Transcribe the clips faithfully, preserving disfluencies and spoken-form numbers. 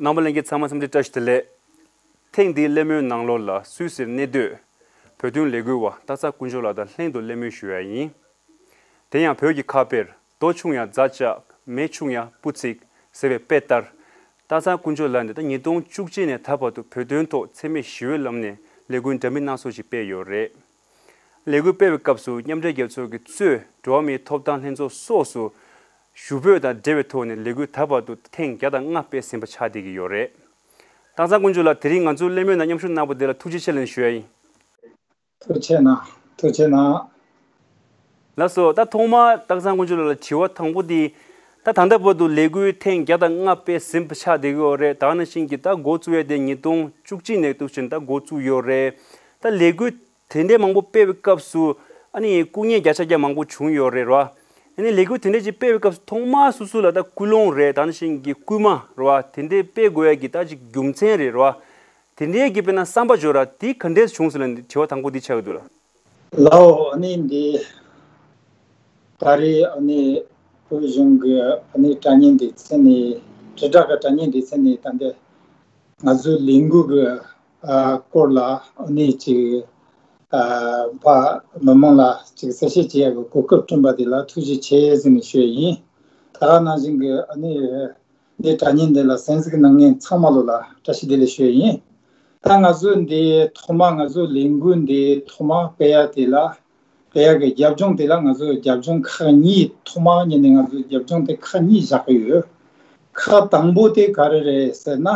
རྣམ་པ་ལྷན་རྒྱས་ཚང་མ་འཚམས་འདྲི་བཀྲ་ཤིས་བདེ་ལེགས། ཐེངས་འདིའི་གླེང་མོལ་ནང་ལོགས་ལ་སུད་སིར་གནས་སྡོད་བོད་དོན་ལས་འགུལ་བ་སྟག་ཚང་དཀོན་མཆོག་ལགས་དང་ལྷན་དུ་གླེང་མོལ་ཞུ་ཡ་ཡིན། དེ་ཡང་བོད་ཀྱི་ཁ་དཔེར་རྡོ་ཆུང་ཡང་རྫ་ལྕགས། མེ་ཆུང་ཡང་སྤུ་ཚིགས་ཟེར་བའི་དཔེ་ལྟར། སྟག་ཚང་དཀོན་མཆོག་ལགས་ནི་ད་ཉིས་སྟོང་བཅུ་གཅིག་ནས་ད་བར་དུ་བོད་དོན་ཐོག་འཚེ་མེད་ཞི་བའི་ལམ་ནས་ལས་འགུལ་འདྲ་མིན་སྣ་ཚོགས་ཤིག་སྤེལ་ཡོད་རེད། ལས་འགུལ་སྤེལ་བའི་སྐབས་སུ་མཉམ་འབྲེལ་རྒྱལ་ཚོགས་ཀྱིས་གཙོས་འགྲོ་བ་མིའི་ཐོབ་ཐང་ལྷན་ཚོགས་སོགས་སུ་ཞུ་འབོད་དང་འབྲེལ་བའི་ཐོག་ནས་ལས་འགུལ་ད་བར་དུ་ཐེངས་བརྒྱ་དང་ལྔ་སྤེལ་ཟིན་པ་ཆགས་བསྡད་ཀྱི་ཡོད་རེད། སྟག་ཚང་དཀོན་མཆོག་ལགས་དེ་རིང་ང་ཚོའི་གླེང་མོལ་ནང་མཉམ་ཞུགས་གནང་བ་དེ་ལ་ཐུགས་རྗེ་ཆེ་ལབ་ཞུ་ཡ་ཡིན། ཐུགས་རྗེ་གནང་། ཐུགས་རྗེ་གནང་། ལགས་སོ། ད་ཐོག་མར་སྟག་ཚང་དཀོན་མཆོག་ལགས་ལ་དྲི་བ་དང་པོ་འདི། ད་ད་ལྟ་བར་དུ་ལས་འགུལ་ཐེངས་བརྒྱ་དང་ལྔ་སྤེལ་ཟིན་པ་ཆགས་བསྡད་ཀྱི་ཡོད་རེད། ད་ག་ནང་བཞིན་གྱི་ད་འགོ་བཙུགས་ཡ་དེ་ཉིས་སྟོང་བཅུ་གཅིག་ནས་འདུག་བྱས་ད་འགོ་བཙུགས་ཡོད་རེད། ད་ལས་འགུལ་དེ་འདྲའི་མང་པོ་སྤེལ་བའི་སྐབས་སུ་ཨ་ནི་སྐུ་ངལ་བརྒྱ་ཆ་བརྒྱ་མང་པོ་བྱུང་ཡོད་རེད་ར། ཨ་ནི་ལས་འགུལ་དེ་འདྲ་ཅིག་སྤེལ་བའི་སྐབས་སུ་ཐོག་མར་སོ་སོ་ལ་ད་སྐུལ་སློང་རེད། ད་ག་ནང་བཞིན་གྱི་སྐུལ་མ་རེད་བ། དེ་འདྲའི་སྤེལ་དགོས་ཡ་གི་ད་ཅིག་རྒྱུ་མཚན་རེད་ར། དེ་འདྲའི་གི་དཔེར་ན་བསམ་པ་འཇོག་ར་དེ་ག་འདྲས་བྱུང་སོང་ལབ་ནས་དྲི་བ་དང་པོ་འདི་ཆགས་ཀྱི་འདུག་ལ། ལའོ། ཨ་ནི་འདི་ད་རེས་ཨ་ནི་བོད་གཞུང་གི་ཨ་ནི་དྲ་བརྙན་སྡེ་ཚན་ནས་དྲིལ་བསྒྲགས་ཀྱི་དྲ་བརྙན་སྡེ་ཚན་ནས་ད་འདི་ང་ཚོའི་ལས་འགུལ་གྱི་ཨ་སྐོར་ལ་ཨ་ནི་ཅིག་ཨ་ཕ་མི་མང་ལ་ཅིག་གསལ་བཤད་བྱེད་ཡག་གི་གོ་སྐབས་བསྐྲུན་པ་དེ་ལ་ཐུགས་རྗེ་ཆེ་ཟེར་ནས་ཞུ་ཡ་ཡིན། ད་ག་ནང་བཞིན་གྱི་ཨ་ནི། འདི་དྲ་བརྙན་འདི་ལ་གསན་གཟིགས་གནང་མཁན་ཚང་མ་ལོ་ལ་བཀྲ་ཤིས་བདེ་ལེགས་ཞུ་ཡ་ཡིན། ད་ང་ཚོ་འདི་ཐོག་མ་ང་ཚོ་ལས་འགུལ་འདི་ཐོག་མ་སྤེལ་ཡ་དེ་ལ་སྤེལ་ཡ་གི་རྒྱབ་ལྗོངས་དེ་ལ་ང་ཚོ་རྒྱབ་ལྗོངས་ཁག་གཉིས། ཐོག་མ་ཉིད་ནས་ང་ཚོ་རྒྱབ་ལྗོངས་དེ་ཁག་གཉིས་བཞག་གི་ཡོད། ཁག་དང་པོ་དེ་ག་རེ་རེད་ཟེར་ན།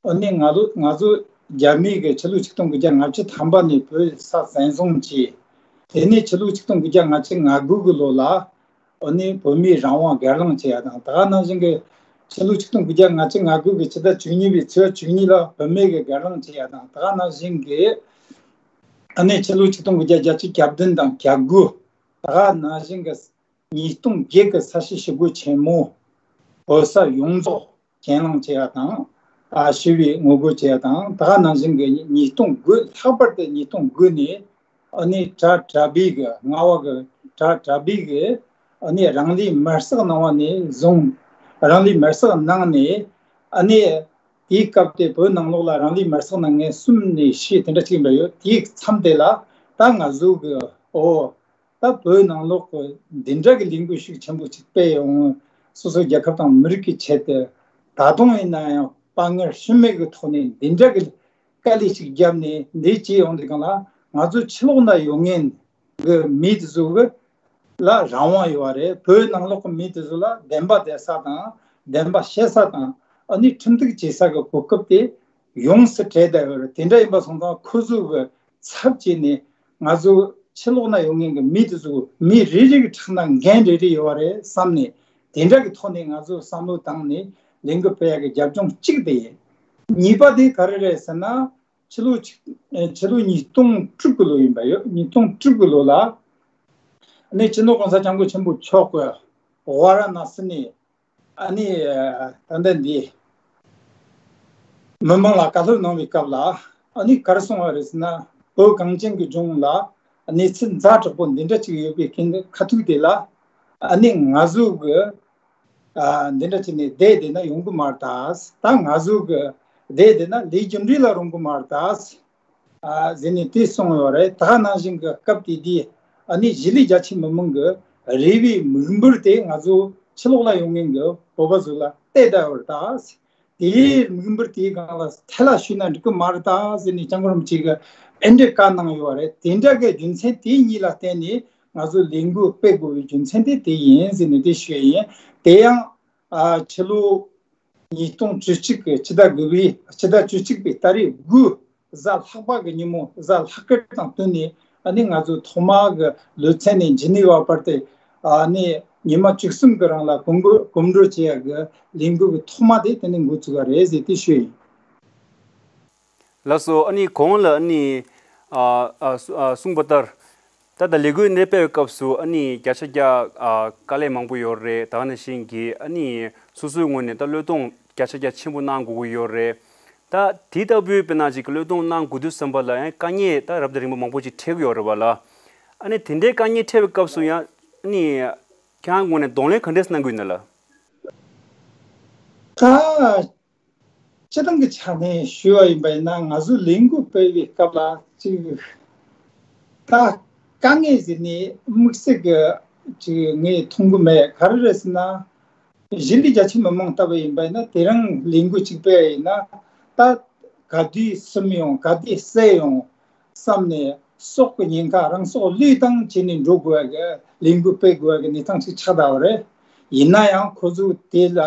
ཨ་ནི་ང་ཚོ་ང་ཚོ་རྒྱ་མི་གི་ཕྱི་ལོ་ཆིག་སྟོང་དགུ་བརྒྱ་ལྔ་བཅུ་ཐམ་པ་ནས་བོད་ས་བཙན་བཟུང་བྱས། དེ་ནས་ཕྱི་ལོ་ཆིག་སྟོང་དགུ་བརྒྱ་ལྔ་བཅུ་ང་དགུ་གི་ལོ་ལ། ཨ་ནི་བོད་མིའི་རང་དབང་སྒེར་ལངས་བྱེད་ཡ་དང་། ད་ག་ནང་བཞིན་གྱི་ཕྱི་ལོ་ཆིག་སྟོང་དགུ་བརྒྱ་ལྔ་བཅུ་ང་དགུ་གི་ཕྱི་ཟླ་བཅུ་གཉིས་པའི་ཚེས་བཅུ་གཉིས་ལ་བུད་མེད་ཀྱི་སྒེར་ལངས་བྱེད་ཡ་དང་། ད་ག་ནང་བཞིན་གྱི་ཨ་ནི་ཕྱི་ལོ་ཆིག་སྟོང་དགུ་བརྒྱ་བརྒྱད་ཅུ་གྱ་བདུན་དང་གྱ་དགུ། ད་ག་ནང་བཞིན་གྱི་ཉིས་སྟོང་བརྒྱད་ཀྱི་ས་བྱི་ཞི་རྒོལ་ཆེན་མོ། བོད་ས་ཡོངས་རྫོགས་གྱེན་ལངས་བྱེད་ཡ་དང་། ཨ་ཞི་བའི་ངོ་རྒོལ་བྱེད་ཡ་དང་། ད་ག་ནང་བཞིན་གྱི་ཉིས་སྟོང་དགུ། ལྷག་པར་དུ་ཉིས་སྟོང་དགུ་ནས་ཨ་ནི་གྲྭ་གྲྭ་པའི་གི་རྔ་བ་གི་གྲྭ་གྲྭ་པའི་གི་ཨ་ནི་རང་ལུས་མེར་སྲེག་གནང་བ་ནས་བཟུང་། རང་ལུས་མེར་སྲེག་གནང་ནས་ཨ་ནི་དེའི་སྐབས་དེ་བོད་ནང་ལོགས་ལ་རང་ལུས་མེར་སྲེག་གནང་མཁན་གསུམ་ནས་བཞི་དེ་འདྲ་ཅིག་ཡིན་པ་ཡོད། དེའི་མཚམས་དེ་ལ་ད་ང་ཚོ་གི་ཨོ། ད་བོད་ནང་ལོགས་ཀྱི་འདི་འདྲ་གི་ལས་འགུལ་ཤུགས་ཆེན་པོ་ཅིག་སྤེལ་ཡོང་། སོ་སོའི་རྒྱལ་ཁབ་དང་མི་རིགས་ཀྱི་ཆེད་དུ་ད་དུང་ཡིན་ན་ཡང་དཔའ་ངར་ཤུལ་མེད་ཀྱི་ཐོག་ནས་འདི་འདྲ་གི་དཀའ་ལས་ཤིག་བརྒྱབ་ནས་འདི་བྱས་ཡོང་དུས་སྒང་ལ་ང་ཚོ་ཕྱི་ལོགས་ན་ཡོད་མཁན་གྱི་མི་དེ་ཚོ་གི་ལ་རང་དབང་ཡོད་པ་རེད། བོད་ནང་ལོགས་ཀྱི་མི་དེ་ཚོ་ལ་བདེན་པ་བསྡད་ས་དང་བདེན་པ་བཤད་ས་དང་ཨ་ནི་ཁྲིམས་གཏུག་བྱེད་ས་གི་གོ་སྐབས་དེ་ཡོངས་སུ་བྲལ་བསྡད་ཡོད་རེད། དེ་འདྲ་ཡིན་པ་སོང་ཙང་ཁོ་ཚོ་གི་ཚབ་བྱས་ནས་ང་ཚོ་ཕྱི་ལོགས་ན་ཡོད་མཁན་གྱི་མི་དེ་ཚོ་མི་རེ་རེ་གི་ཕྲག་ན་འགན་རེ་རེ་ཡོད་པ་རེད་བསམ་ནས་དེ་འདྲ་གི་ཐོག་ནས་ང་ཚོ་བསམ་བློ་བཏང་ནས་ལས་འགུལ་སྤེལ་ཡག་གི་རྒྱབ་ལྗོངས་གཅིག་དེ་ཡིན། གཉིས་པ་དེ་ག་རེ་རེད་ཟེར་ན་ཕྱི་ལོ་ཆིག་ཕྱི་ལོ་ཉིས་སྟོང་དྲུག་གི་ལོ་ཡིན་པ་ཡོད། ཉིས་སྟོང་དྲུག་གི་ལོ་ལ་ནི་སྤྱི་ནོར་གོང་ས་སྐྱབས་མགོན་ཆེན་པོ་མཆོག་གི་ཝཱ་ར་ཎ་སི་ནས་ཨ་ནི་ད་ལྟ་འདི་མི་མང་ལ་བཀའ་སློབ་གནང་བའི་སྐབས་ལ་ཨ་ནི་ག་རེ་གསུངས་པ་རེད་ཟེར་ན། བོད་གངས་ཅན་གྱི་ལྗོངས་ལ་གནས་ཚུལ་ཛ་དྲག་པོ་འདི་འདྲ་ཅིག་ཡོད་པའི་ཁ་ཐུག་དེ་ལ་ཨ་ནི་ང་ཚོ་གི་ཨ་འདི་འདྲ་བྱས་ནས་བསྡད་བསྡད་ན་ཡོང་གི་མ་རེད་ད། ད་ང་ཚོ་གི་བསྡད་བསྡད་ན་ལས་རྒྱུ་འབྲས་ལ་རུང་གི་མ་རེད་ད། ཨ་ཟེར་ནས་དེ་གསུངས་ཡོད་རེད། ད་ག་ནང་བཞིན་གི་སྐབས་དེ་དུས་ཨ་ནི་གཞིས་ལུས་རྒྱ་ཆེ་མི་མང་གི་རེ་བའི་མིག་འབུར་དེ་ང་ཚོ་ཕྱི་ལོགས་ལ་ཡོད་མཁན་གི་བོད་པ་ཚོ་ལ་གཏད་བསྡད་ཡོད་རེད་ད། དེའི་མིག་འབུར་དེའི་སྒང་ལ་ཐལ་བ་ཞུས་ན་འགྲིག་གི་མ་རེད་ད་ཟེར་ནས་སྐྱབས་མགོན་རིན་པོ་ཆེ་གིས་ཨེ་འདྲའི་བཀའ་གནང་ཡོད་རེད། དེ་འདྲ་གི་རྒྱུ་མཚན་དེ་གཉིས་ལ་བརྟེན་ནས་ང་ཚོ་ལས་འགུལ་སྤེལ་དགོས་པའི་རྒྱུ་མཚན་དེ་དེ་ཡིན་ཟེར་ནས་དེ་ཞུས་ཡིན། དེ་ཡང་ཨ་ཕྱི་ལོ་ཉིས་སྟོང་བཅུ་གཅིག་གི་ཕྱི་ཟླ་དགུ་པའི་ཕྱི་ཟླ་བཅུ་གཅིག་པའི་ཏ་རིག་དགུ་གཟའ་ལྷག་པ་གི་ཉིན་མོ། གཟའ་ལྷག་དཀར་དང་བསྟུན་ནས་ཨ་ནི་ང་ཚོ་ཐོག་མ་གི་ལེ་ཚན་ནས་ཇི་ནི་ཝ་བར་དུ་ཨ་ནི་ཉི་མ་བཅུ་གསུམ་གི་རིང་ལ་གོམ་བགྲོད་གོམ་བགྲོད་བྱེད་ཡག་གི་ལས་འགུལ་གི་ཐོག་མ་དེ་དེ་ནས་འགོ་ཚུགས་པ་རེད་ཟེར་དེ་ཞུས་ཡིན། ལགས་སོ། ཨ་ནི་གོང་ལ་ཨ་ནི་ཨ་ཨ་གསུ- ཨ་གསུངས་པ་ལྟར། ད་ལྟ་ལས་འགུལ་འདི་སྤེལ་བའི་སྐབས་སུ་ཨ་ནི་བརྒྱ་ཆ་བརྒྱ་ཨ་དཀའ་ལས་མང་པོ་ཡོད་རེད། ད་ག་ནང་བཞིན་གྱི་ཨ་ནི་སོ་སོའི་ངོས་ནས་ད་བློས་གཏོང་བརྒྱ་ཆ་བརྒྱ་ཆེན་པོ་གནང་དགོས་ཀྱི་ཡོད་རེད། ད་དེ་ལྟ་བུའི་དཔེར་ན་ཅིག་བློས་གཏོང་གནང་དགོས་དུས་ཙམ་པ་ལ་ཡང་དཀའ་ངལ་ད་རབ་དང་རིམ་པ་མང་པོ་ཅིག་འཕྲད་ཀྱི་ཡོད་རེད་བ་ལ། ཨ་ནི་དེ་འདྲའི་དཀའ་ངལ་འཕྲད་པའི་སྐབས་སུ་ཡང་ཨ་ནི་ཁྱེད་རང་ངོས་ནས་གདོང་ལེན་ག་འདྲས་གནང་གི་ཡོད་ན་ལ། ད་ སྤྱི་བཏང་གི་ཆ་ནས་ཞུས་པ་ཡིན་པ་ཡིན་ན། ང་ཚོས་ལས་འགུལ་སྤེལ་བའི་སྐབས་ལ་ཅིག་ད་དཀའ་ངལ་ཟེར་ནས་དམིགས་བསལ་གྱི་ཅིག་ངས་མཐོང་གི་མེད། ག་རེ་རེད་ཟེར་ན། གཞིས་ལུས་རྒྱ་ཆེ་མི་མང་ལྟ་བུ་ཡིན་པ་ཡིན་ན། དེ་རིང་ལས་འགུལ་གཅིག་སྤེལ་ཡིན་ན། ད་ག་དུས་ཟིན་ཡོང་ག་དུས་ཟད་ཡོང་བསམ་ནས། སྲོག་གི་ཉེན་ཁ། རང་སྲོག་བློས་བཏང་བྱས་ནས་འགྲོ་དགོས་པ་གི་ལས་འགུལ་སྤེལ་དགོས་པ་གི་གནས་སྟངས་ཅིག་ཆགས་བསྡད་པ་རེད། ཡིན་ན་ཡང་ཁོ་ཚོས་དེ་ལ་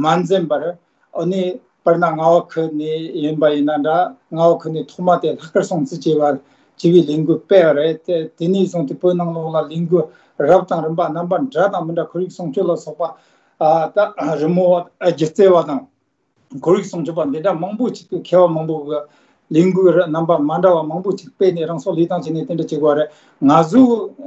མ་འཛེམས་པར། ཨ་ནི་དཔེར་ན་རྔ་བ་ཁུལ་ནས་ཡིན་པ་ཡིན་ན་འདྲ། རྔ་བ་ཁུལ་ནས་ཐོག་མ་དེ་ལྷག་དཀར་སྲུང་བརྩི་བྱས་པ་བྱས་པའི་ལས་འགུལ་སྤེལ་བ་རེད། དེ་དེ་ནས་བཟུང་སྟེ་བོད་ནང་ལོགས་ལ་ལས་འགུལ་རབ་དང་རིམ་པ་རྣམ་པ་འདྲ་དང་མི་འདྲ། ཁོར་ཡུག་སྲུང་སྐྱོབ་ལ་སོགས་པ། ཨ་ད་རི་མོ་བ། སྒྱུ་རྩལ་བ་དང་། ཁོར་ཡུག་སྲུང་སྐྱོབ་པ་འདི་འདྲ་མང་པོ་ཅིག་གིས། མཁས་པ་མང་པོ་གིས་ལས་འགུལ་རྣམ་པ་མ་འདྲ་བ་མང་པོ་ཅིག་སྤེལ་ནས་རང་སྲོག་བློས་བཏང་བྱས་ནས་དེ་འདྲ་བྱེད་དགོས་རེད། ང་ཚོ་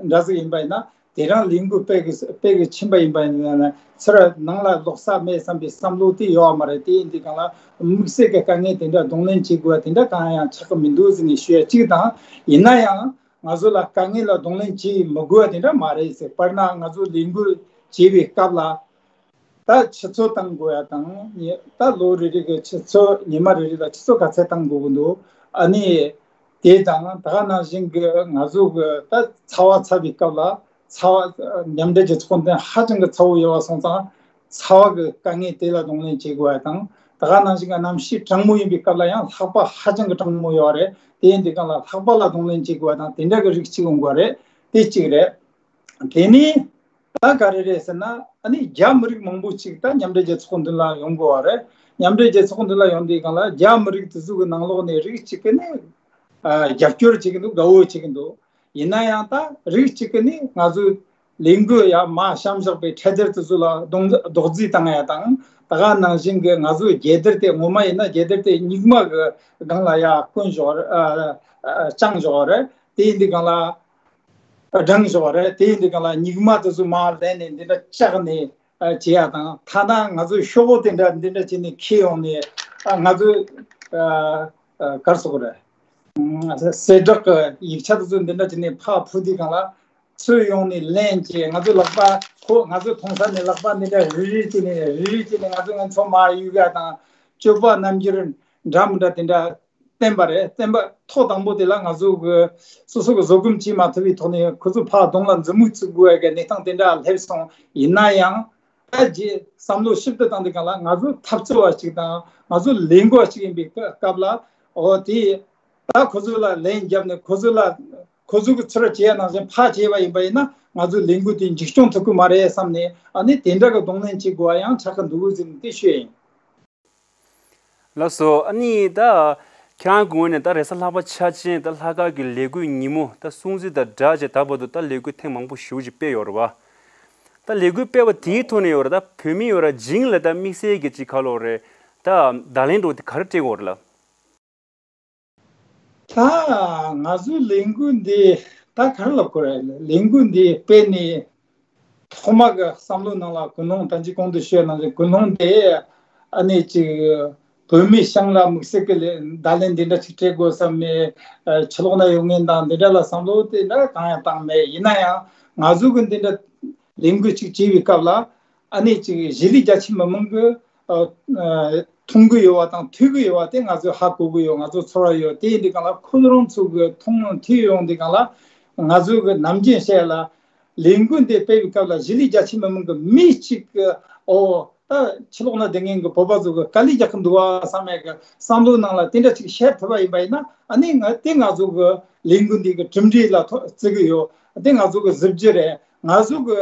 འདྲ་ཟིག་ཡིན་པ་ཡིན་ན། དེ་རིང་ལས་འགུལ་སྤེལ་གི་སྤེལ་གི་ཕྱིན་པ་ཡིན་པ་ཡིན་ན། ཚུར་ནང་ལ་ལོག་ས་མེད་བསམ་པའི་བསམ་བློ་དེ་ཡོད་པ་མ་རེད། དེ་ཡིན་དུས་སྒང་ལ་དམིགས་བསལ་གྱི་དཀའ་ངལ་དེ་འདྲ་གདོང་ལེན་བྱེད་དགོས་པ་དེ་འདྲ་གང་ཡང་ཆགས་ཀྱི་མི་འདུག་ཟེར་ནས་ཞུ་ཡ་གཅིག་དང་། ཡིན་ན་ཡང་ང་ཚོ་ལ་དཀའ་ངལ་ལ་གདོང་ལེན་བྱེད་མི་དགོས་པ་དེ་འདྲ་མ་རེད་ཟེར། དཔེར་ན་ང་ཚོ་ལས་འགུལ་བྱེད་པའི་སྐབས་ལ། ད་ཆུ་ཚོད་བཏང་དགོས་ཡ་དང་། ཉི་ད་ལོ་རེ་རེ་གི་ཆུ་ཚོད། ཉི་མ་རེ་རེ་ལ་ཆུ་ཚོད་ག་ཚད་བཏང་དགོས་ཀྱི་འདུག་ཨ་ནི་དེ་དང་། ད་ག་ནང་བཞིན་གྱི་ང་ཚོ་གི་ད་ཚ་བ་ཚ་བའི་སྐབས་ལ། ཚ་བ། མཉམ་འབྲེལ་རྒྱལ་ཚོགས་འདི་ཧ་ཅང་གི་ཚ་བོ་ཡོད་པ་སོང་ཙང་། ཚ་བ་གི་དཀའ་ངལ་དེ་ལ་གདོང་ལེན་བྱེད་དགོས་ཡ་དང་། ད་ག་ནང་བཞིན་གྱི་གནམ་གཤིས་གྲང་མོ་ཡིན་པའི་སྐབས་ལ་ཡང་ལྷགས་པ་ཧ་ཅང་གི་གྲང་མོ་ཡོད་རེད། དེ་ཡིན་དུས་སྒང་ལ་ལྷགས་པ་ལ་གདོང་ལེན་བྱེད་དགོས་པ་དང་། དེ་འདྲ་གི་རིགས་གཅིག་ཡོང་དགོས་རེད། དེ་གཅིག་རེད། དེ་ནས་ད་ག་རེ་རེད་ཟེར་ན། ཨ་ནི་རྒྱ་མི་རིགས་མང་པོ་ཅིག་ད་མཉམ་འབྲེལ་རྒྱལ་ཚོགས་མདུན་ལ་ཡོང་དགོས་པ་རེད། མཉམ་འབྲེལ་རྒྱལ་ཚོགས་མདུན་ལ་ཡོང་དུས་སྒང་ལ། རྒྱ་མི་རིགས་དེ་ཚོ་གི་ནང་ལོགས་ནས་རིགས་གཅིག་གིས་ནི་ཨ་རྒྱབ་སྐྱོར་བྱེད་ཀྱི་འདུག་དགའ་བོ་བྱེད་ཀྱི་འདུག་ཡིན་ན་ཡང་ད་རིགས་གཅིག་གིས་ནི་ང་ཚོའི་ལས་འགུལ་ཡ་མ་བཤམས་བཞག་པའི་འཕྲེད་དར་དེ་ཚོ་ལ་རྡོག་རྡོག་རྫིས་བཏང་ཡ་དང་། ད་ག་ནང་བཞིན་གྱི་ང་ཚོའི་རྒྱལ་དར་དེ། ངོ་མ་ཡིན་ན་རྒྱལ་དར་དེ་སྨྱུག་མ་གི་སྒང་ལ་ཡ་བསྐོན་བཞག་རེད། ཨ་ཨ་བཅངས་བཞག་རེད། དེ་ཡིན་དུས་སྒང་ལ། བསྒྲེངས་བཞག་རེད། དེ་ཡིན་དུས་སྒང་ལ་སྨྱུག་མ་དེ་ཚོ་མར་ལེན་ནས་འདི་འདྲ་བཅག་ནས་ཨ་བྱེད་ཡ་དང་། ཐ་ན་ང་ཚོའི་ཤོག་བུ་དེ་འདྲ་འདི་འདྲ་བྱས་ནས་འཁྱེར་ཡོང་ནས། ཨ་ང་ཚོའི་ཨ་ཨ་ག་རེ་ཟེར་དགོས་རེད། ཨ་གསལ་བསྒྲགས་ཀྱི་ཡིག་ཆ་དེ་ཚོ་འདི་འདྲ་བྱས་ནས་ཕར་ཕུལ་དུས་སྒང་ལ། ཚུར་ཡོང་ནས་ལེན་བྱས། ང་ཚོའི་ལག་པ་ཁོ། ང་ཚོའི་མཐོང་ས་ནས་ལག་པ་འདི་འདྲ་རིལ་རིལ་བྱས་ནས། རིལ་རིལ་བྱས་ནས་ང་ཚོ་ང་ཚོ་མར་གཡུག་ཡ་དང་། སྤྱོད་པ་རྣམ་འགྱུར་འདྲ་མི་འདྲ་དེ་འདྲ་བསྟན་པ་རེད། བསྟན་པ་ཐོག་དང་པོ་དེ་ལ་ང་ཚོ་གི་སོ་སོ་གི་བཟོད་སྒོམ་བྱེད་མ་ཐུབ་པའི་ཐོག་ནས། ཁོ་ཚོ་ཕར་གདོང་ལ་མཛུབ་མོ་བཙུགས་དགོས་ཡ་གི་གནས་སྟངས་དེ་འདྲ་སླེབས་སོང་། ཡིན་ན་ཡང་ད་རྗེས་བསམ་བློ་ཞིབ་ཏུ་བཏང་དུས་སྒང་ལ། ང་ཚོ་འཐབ་རྩོད་པ་ཞིག་དང་ང་ཚོ་ལས་འགུལ་བ་ཞིག་ཡིན་པའི་སྐབས་ལ། འོ་དེ་ད་ཁོ་ཚོ་ལ་ལན་བརྒྱབ་ནས། ཁོ་ཚོ་ལ་ཁོ་ཚོ་གི་ཚུར་བྱས་ནང་བཞིན་ཕར་བྱས་པ་ཡིན་པ་ཡིན་ན། ང་ཚོའི་ལས་འགུལ་དེ་མཇུག་སྐྱོང་ཐུབ་ཀྱི་མ་རེད་བསམ་ནས། ཨ་ནི་དེ་འདྲ་གི་གདོང་ལེན་བྱེད་དགོས་པ་ཡང་ཆགས་ཀྱི་འདུག་ཟེར་ནས་དེ་ཤོད་ཡིན། ལགས་སོ། ཨ་ནི་ད་ཁྱེད་རང་གི་ངོས་ནས་ད་རེས་གཟའ་ལྷག་པ་འཆར་ཅན་ད་ལྷག་དཀར་གྱི་ལས་འགུལ་ཉིན་མོ་ད་སྲུང་བརྩི་དང་སྦྲགས་བྱས། ད་བར་དུ་ད་ལས་འགུལ་ཐེངས་མང་པོ་ཞེ་པོ་ཅིག་སྤེལ་ཡོད་རེད་བ། ད་ལས་འགུལ་སྤེལ་བ་དེའི་ཐོག་ནས་ཡོད་རེད། ད་བོད་མི་ཡོད་ར་བྱིངས་ལ་ད་དམིགས་བསལ་གྱི་ཅིག་ག་ལབ་དགོས་རེད། ད་བརྡ་ལན་འདྲ་བོ་དེ་ག་རེ་སྤྲད་དགོས་རེད་ལགས། ད་ང་ཚོའི་ལས་འགུལ་འདི་ད་ག་རེ་ལབ་དགོས་རེད། ལས་འགུལ་འདི་སྤེལ་ནས་ཐོག་མ་གི་བསམ་བློ་ནང་ལ། ཀུན་སློང་། ད་ཅི་གོང་དུ་ཞུས་ནང་བཞིན་ཀུན་སློང་དེ། ཨ་ནི་ཅིག་བོད་མིའི་ཞང་ལ་དམིགས་བསལ་གྱི་ལས། བརྡ་ལན་འདི་འདྲ་ཅིག་སྤྲད་དགོས་བསམ་མེད། ཨ་ཕྱི་ལོགས་ན་ཡོད་མཁན་དང་འདི་འདྲ་ལ་བསམ་བློ་དེ་འདྲ་གང་ཡང་བཏང་མེད། ཡིན་ན་ཡང་ང་ཚོ་གི་འདི་འདྲ་ལས་འགུལ་ཅིག་བྱེད་པའི་སྐབས་ལ། ཨ་ནི་ཅིག་གཞིས་ལུས་རྒྱ་ཆེ་མི་མང་གི་ཨ་ཨ་མཐོང་གི་ཡོད་པ་དང་ཐོས་ཀྱི་ཡོད་པ་དེ་ང་ཚོས་ཧ་གོ་གི་ཡོད། ང་ཚོ་ཚོར་བ་ཡོད། དེ་ཡིན་དུས་སྒང་ལ་ཁོ་རང་ཚོ་གི་མཐོང་ཐོས་ཡོང་དུས་སྒང་ལ། ང་ཚོ་གི་ནམ་རྒྱུན་བཤད་ལ། ལས་འགུལ་འདི་སྤེལ་བའི་སྐབས་ལ་གཞིས་ལུས་རྒྱ་ཆེ་མི་མང་གི་མི་གཅིག་གི། ཨོ་ད་ཕྱི་ལོགས་ན་བསྡད་མཁན་གྱི་བོད་པ་ཚོ་གི་དཀའ་ལས་རྒྱག་གི་འདུག་བ་བསམ་ཡས་གི་བསམ་བློ་ནང་ལ་དེ་འདྲ་ཅིག་ཤར་ཐུབ་པ་ཡིན་པ་ཡིན་ན། ཨ་ནི་ང་དེ་ང་ཚོ་གི་ལས་འགུལ་འདི་གི་གྲུབ་འབྲས་ལ་ཐོ་བརྩི་གི་ཡོད། དེ་ང་ཚོ་གི་གཟི་བརྗིད་རེད། ང་ཚོ་གི་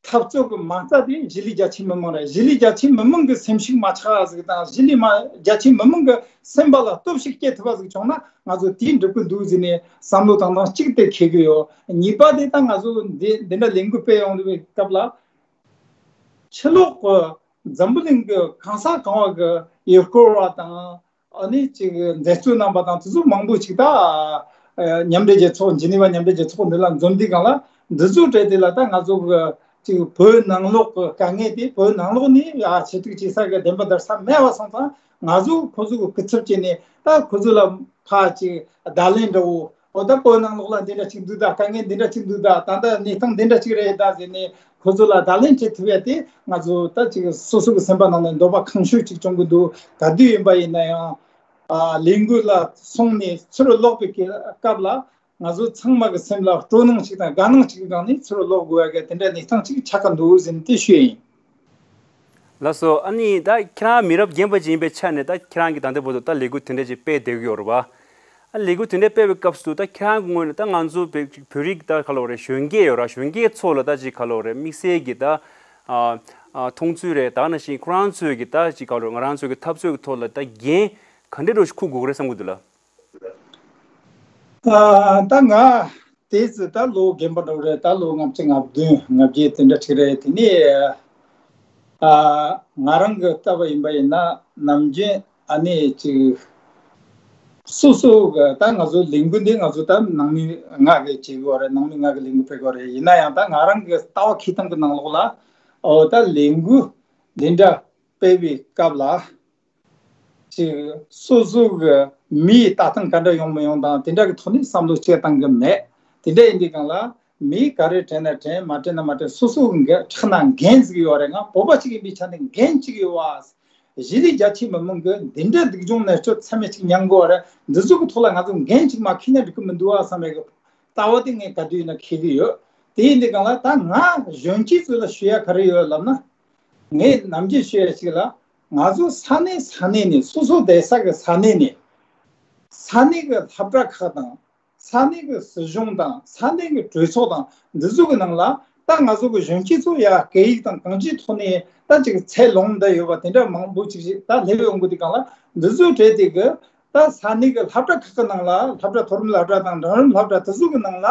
འཐབ་རྩོད་ཀྱི་མ་རྩ་དེ་གཞིས་ལུས་རྒྱ་ཆེ་མི་མང་རེད། གཞིས་ལུས་རྒྱ་ཆེ་མི་མང་གི་སེམས་ཤུགས་མ་ཆག་པ་ཟིག་དང་། གཞིས་ལུས་མ་རྒྱ་ཆེ་མི་མང་གི་སེམས་པ་ལ་སྟོབས་ཤུགས་སྐྱེ་ཐུབ་པ་ཟིག་བྱུང་ན། ང་ཚོ་དེ་འགྲུབ་ཀྱི་འདུག་ཟེར་ནས་བསམ་བློ་དང་དང་གཅིག་དེ་འཁྱེར་གྱི་ཡོད། གཉིས་པ་དེ་ད་ང་ཚོ་འདི་འདི་འདྲ་ལས་འགུལ་སྤེལ་ཡོང་བའི་སྐབས་ལ། ཕྱི་ལོགས་ཀྱི་འཛམ་བུ་གླིང་གི་གང་ས་གང་བ་གི་ཡུལ་སྐོར་བ་དང་། ཨ་ནི་ཅིག་འཛད་སྤྱོད་གནང་པ་དང་དེ་ཚོ་མང་པོ་ཅིག་ད། ཨ་མཉམ་འབྲེལ་རྒྱལ་ཚོགས། ཇི་ནི་ཝ་མཉམ་འབྲེལ་རྒྱལ་ཚོགས་འདི་ལ་འཛོམས་དུས་སྒང་ལ། འདི་ཚོ་གྲས་དེ་ལ་ད་ང་ཚོ་གི་ཅིག་བོད་ནང་ལོགས་ཀྱི་དཀའ་ངལ་དེ་བོད་ནང་ལོགས་ནས་ཡ་ཆེ་ཐུག་ཅིག་ས་གི་བདེན་པ་དར་ས་མེད་པ་སོང་ཙང་། ང་ཚོ་ཁོ་ཚོ་གི་སྐུ་ཚབ་བྱས་ནས་ད་ཁོ་ཚོ་ལ་ཕར་ཅིག་བརྡ་ལན་འདྲ་བོ། འོ་ད་བོད་ནང་ལོགས་ལ་འདི་འདྲ་ཅིག་འདུག་ད། དཀའ་ངལ་འདི་འདྲ་ཅིག་འདུག་ད། ད་ལྟ་གནས་སྟངས་འདི་འདྲ་ཅིག་རེད་ད་ཟེར་ནས་ཁོ་ཚོ་ལ་བརྡ་ལན་སྤྲད་ཐུབ་ཡ་དེ་ང་ཚོ་ད་ཅིག་སོ་སོ་གི་སེམས་པ་ནང་ནས་འདོད་པ་ཁེངས་ཤུགས་ཅིག་བྱུང་གི་འདུག། ག་དུས་ཡིན་པ་ཡིན་ན་ཡང་ཨ་ལས་འགུལ་ལ་སོང་ནས་ཚུར་ལོག་པའི་སྐབས་ལ་ང་ཚོ་ཚང་མ་གི་སེམས་ལ་སྤྲོ་སྣང་ཞིག་དང་དགའ་སྣང་ཞིག་གི་སྒང་ནས་ཚུར་ལོག་དགོས་ཡ་གི་དེ་འདྲ་གནས་སྟངས་ཅིག་ཆགས་ཀྱི་འདུག་ཟེར་ནས་དེ་ཞུས་ཡིན། ལགས་སོ། ཨ་ནི་ད་ཁྱེད་རང་མི་རབས་རྒན་པ་ཅིག་ཡིན་པའི་ཆ་ནས་ད་ཁྱེད་རང་གིས་ད་ལྟ་བར་དུ་ད་ལས་འགུལ་དེ་འདྲ་ཅིག་སྤེལ་བསྡད་ཀྱི་ཡོད་རེད་པ། ཨ་ལས་འགུལ་དེ་འདྲ་སྤེལ་བའི་སྐབས་སུ་ད་ཁྱེད་རང་གི་ངོས་ནས་ད་ང་ཚོ་བོད་བོད་རིགས་ད་ག་ལབ་དགོས་རེད། གཞོན་སྐྱེས་ཡོད་ར། གཞོན་སྐྱེས་ཚོ་ལ་ད་ཅིག་ག་ལབ་དགོས་རེད། དམིགས་བསལ་གྱི་ད་ཨ་ཨ་མཐོང་ཚུལ་རེད། ད་ནང་བཞིན་ཁོ་རང་ཚོས་ཀྱི་ད་ཅིག་ག་ལབ་དགོས་རེད། ང་རང་ཚོའི་གི་འཐབ་རྩོད་ཀྱི་ཐོག་ལ་ད་འགན་ག་འདྲ་འདྲ་ཞིག་འཁུར་དགོས་ཀྱི་རེད་བསམ་གྱི་འདུག་ལགས། ཨ་ད་ང་དེ་ཚོ་ད་ལོ་རྒན་པ་འདྲ་བོ་རེད། ད་ལོ་ལྔ་བཅུ་ང་བདུན་ང་བརྒྱད་དེ་འདྲ་ཅིག་རེད། དེ་ནས་ཨ་ང་རང་གི་ལྟ་བ་ཡིན་པ་ཡིན་ན་ནམ་རྒྱུན་ཨ་ནི་ཅིག་སོ་སོ་གི་ད་ང་ཚོ་ལས་འགུལ་འདི་ང་ཚོ་ད་ནང་མི་ལྔ་གིས་བྱེད་དགོས་རེད། ནང་མི་ལྔ་གིས་ལས་འགུལ་སྤེལ་དགོས་རེད། ཡིན་ན་ཡང་ད་ང་རང་གི་ལྟ་བ་འཁྱེར་སྟངས་ཀྱི་ནང་ལོགས་ལ་ཨོ་ད་ལས་འགུལ་འདི་འདྲ་སྤེལ་བའི་སྐབས་ལ། ཅིག་སོ་སོ་གི་མིའི་ལྟ་སྟངས་ག་འདྲ་ཡོང་མི་ཡོང་དང་དེ་འདྲ་གི་ཐོག་ནས་བསམ་བློ་བཅད་བཏང་གི་མེད། དེ་འདྲ་ཡིན་དུས་སྒང་ལ་མིས་ག་རེ་དྲན་ན་དྲན། མ་དྲན་ན་མ་དྲན། སོ་སོ་གི་ཁྲག་ནང་འགན་ཟིག་ཡོད་རེད། ང་བོད་པ་ཅིག་ཡིན་པའི་ཆ་ནས་འགན་ཅིག་ཡོད་བ། གཞིས་ལུས་རྒྱ་ཆེ་མི་མང་གི་འདི་འདྲ་སྡུག་སྦྱོང་ནད་བཅོས་ཚད་མེད་ཅིག་མྱངས་དགོས་རེད། འདི་ཚོ་གི་ཐོག་ལ་ང་ཚོ་འགན་ཅིག་མ་འཁྱེར་ན་འགྲིག་གི་མི་འདུག་བ་བསམ་པའི་གི་ལྟ་བ་དེ་ངས་ག་དུས་ཡིན་ན་འཁྱེར་གི་ཡོད། དེ་ཡིན་དུས་སྒང་ལ་ད་ང་གཞོན་སྐྱེས་ཚོ་ལ་ཞུ་ཡ་ག་རེ་ཡོད་ལབ་ན། ངས་ནམ་རྒྱུན་ཞུ་ཡ་ཞིག་ལ། ང་ཚོ་ས་གནས་ས་གནས་ནས། སོ་སོ་བསྡད་ས་གི་ས་གནས་ནས། ས་གནས་ཀྱི་སློབ་གྲྭ་ཁག་དང་། ས་གནས་ཀྱི་སྲིད་གཞུང་དང་། ས་གནས་ཀྱི་གྲོས་ཚོགས་དང་། འདི་ཚོ་གི་ནང་ལ་ད་ང་ཚོ་གི་གཞོན་སྐྱེས་ཚོ་ཡ་སྐད་ཡིག་དང་གང་ཅིའི་ཐོག་ནས་ད་ཅིག་ཚད་ལོངས་བསྡད་ཡོད་པ་དེ་འདྲ་མང་པོ་ཅིག་ཅིག་ད་སླེབས་ཡོང་གི་དུས་སྒང་ལ། འདི་ཚོའི་གྲས་དེ་གི་ད་ས་གནས་ཀྱི་སློབ་གྲྭ་ཁག་གི་ནང་ལ། སློབ་གྲྭ། མཐོ་རིམ་སློབ་གྲྭ་དང་འབྲིང་རིམ་སློབ་གྲྭ་དེ་ཚོ་གི་ནང་ལ།